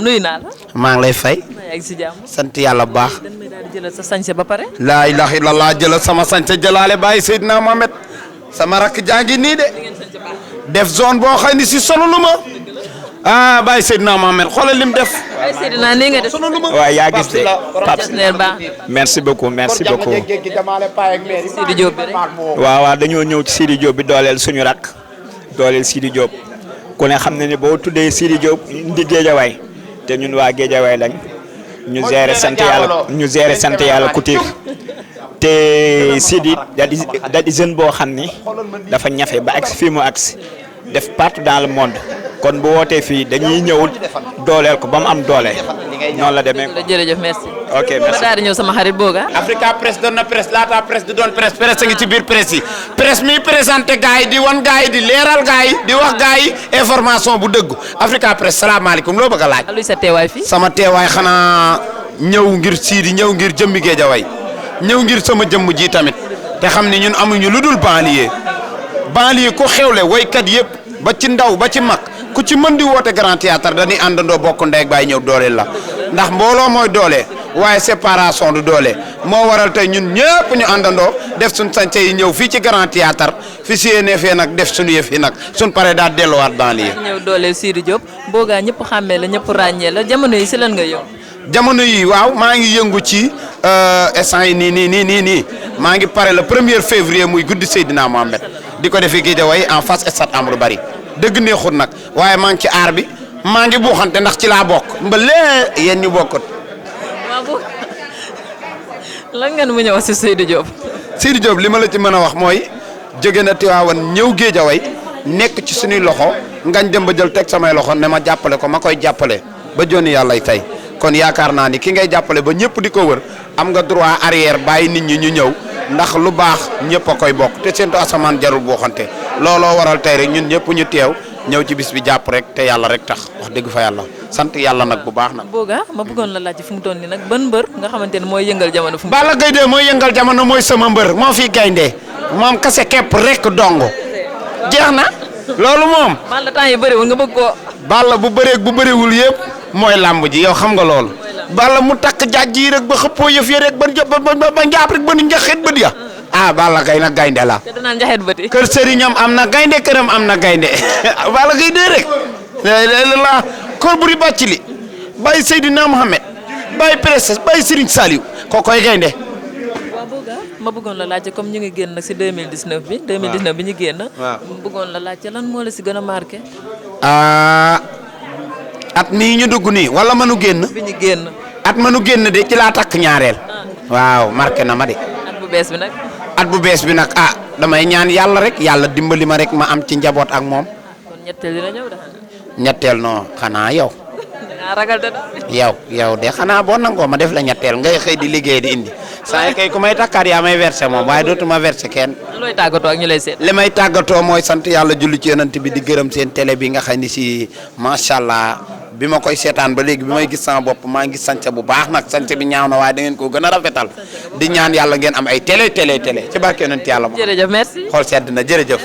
nuyu naa la. maa ngi lay fay. maa ngi si jàmm. sant yàlla bu baax. dañ may daal di jëlal sa sañse ba pare. laa ilaha illallah jëlal sama sañse jëlaale bàyyi Seydina Mohamed sama rakk jàngi nii de. def zone boo xam ne si sonulu ma. ah bàyyi Seydina Mohamed xoolal lim def. ay Seydina nii nga def. waaw yaa gis de Pape baax. merci beaucoup merci beaucoup. Sidi Diop bi rek. waaw waaw dañoo ñëw ci Sidi Diop bi dooleel suñu rakk dooleel Sidi Diop ku ne xam na ne boo tuddee Sidi Diop ndi Géejawaay te ñun waa Géejawaay lañ ñu gérer sant yàlla Couture te Sidi da di jeune boo xam ni dafa ñafe ba agsi fii mu agsi def partout dans le monde kon bu wootee fii dañuy ñëwul dooleel ko ba mu am doole noonu la demee. jërëjëf merci. ok ma merci. daal di ñëw sama xarit booga. Africa Press doon na presse laata presse di doon presse presse ngi ci biir presse yi presse mi présenté gars yi di wan gars yi di leeral gars yi di wax gars yi information bu dëggu Africa Press salaamaaleykum loo bëgg a laaj. luy sa teewaay fii. sama teewaay xanaa ñëw ngir Sidi ñëw ngir jëmmi Géejawaay ñëw ngir sama jëmm ji tamit te xam ni ñun amuñu lu dul banlieue ku xewle woykat yëpp ba ci ndaw ba ci mag ku ci mën di woote grand théâtre dañuy àndandoo bokk ndey ak baay ñëw dooleel la ndax mbooloo mooy doole waaye séparation du doole moo waral tey ñun ñëpp ñu àndandoo def suñ sañse yi ñëw fii ci grand théâtre fi si yéene fee nag def suñu yëf yi nag suñ paree daal delluwaat banlieue. ñëw dooleel Sidi Diop boogaa ñëpp xàmmee la ñëpp ràññee la jamono yi si lan nga yow. jamono yi waaw maa ngi yëngu ci instant yi nii maa ngi pare le 1er février muy guddi Seydina Mohamed di ko defee Guédiawaye en face stade Amadou Barry dëgg neexut nag waaye maa ngi ci aar bi maa ngi buuxante ndax ci laa bokk mbalee yéen ñu bokkut. waaw lan ngeen mu ñëw si Sidi Diop. Sidi Diop li ma la ci mën a wax mooy jóge na Tiwaawan ñëw Guédiawaye nekk ci suñuy loxo ngañ dem ba jël teg samay loxo ne ma jàppale ko ma koy jàppale ba joni yàlla tey kon yaakaar naa ni ki ngay jàppale ba ñëpp di ko wër am nga droit arrière bàyyi nit ñi ñu ñëw ndax lu baax ñëpp a koy bokk te seentu asamaan jarul boo xante looloo waral tey rek ñun ñëpp ñu teew ñëw ci bis bi jàpp rek te yàlla rek tax wax dëgg fa yàlla sant yàlla nag bu baax nag. booga ma bëggoon la laaj fu mu toll nii nag ban mbër nga xamante ne mooy yëngal jamono fu mu. Balla Gaye de mooy yëngal jamono mooy sama mbër moo fi gaynde moom kase képp rek dongo jeex na loolu moom. Balla temps yi bëriwul nga bëgg koo. Balla bu bëreeg bu bëriwul yëpp mooy làmb ji yow xam nga loolu. Balla mu takk jaaj yi rek ba xëppoo yëf yi rek ba njaap rek ba nu njaxeet bët ya ah Balla Gaye nag gaynde la. te danaan njaxeet bëti. kër sëriñam am na gaynde këram am na gaynde Balla Gaye dee rek la kor buri bàcc li bàyyi Seydina Mohamed bàyyi princesse bàyyi Serigne Saliou kookoy gaynde. waaw booga ma bëggoon la laajte comme ñu ngi génn nag si 2019 bi. 2019 bi ñu génn. waaw bëggoon la laajte lan moo la si gën a marqué. at mii ñu dugg nii wala mënu génn. bi ñu génn. at mënu génn de ci laa takk ñaareel. waaw marqué na ma de. at bu bees bi nag. at bu bees bi nag damay ñaan yàlla rek yàlla dimbali ma rek ma am ci njaboot ak moom. kon ñetteel dina ñëw de. ñetteel non xanaa yow. dangaa ragal de. yow de xanaa boo nangoo ma def la ñetteel ngay xëy di liggéey di indi saa kay ku may takkaat yaa may versé moom waaye dootuma versé kenn. looy tàggatoo ak ñu lay seet. li may tàggatoo mooy sant yàlla julli ci yonent bi di gërëm seen télé bi nga xam ni si macha allah bi ma koy seetaan ba léegi bi may gis sama bopp maa ngi sance bu baax nag sance bi ñaaw na waaye da ngeen koo gën a rafetal di ñaan yàlla ngeen am ay télé ci barke yonent yàlla moom. jërëjëf merci. xool sedd na jërëjëf.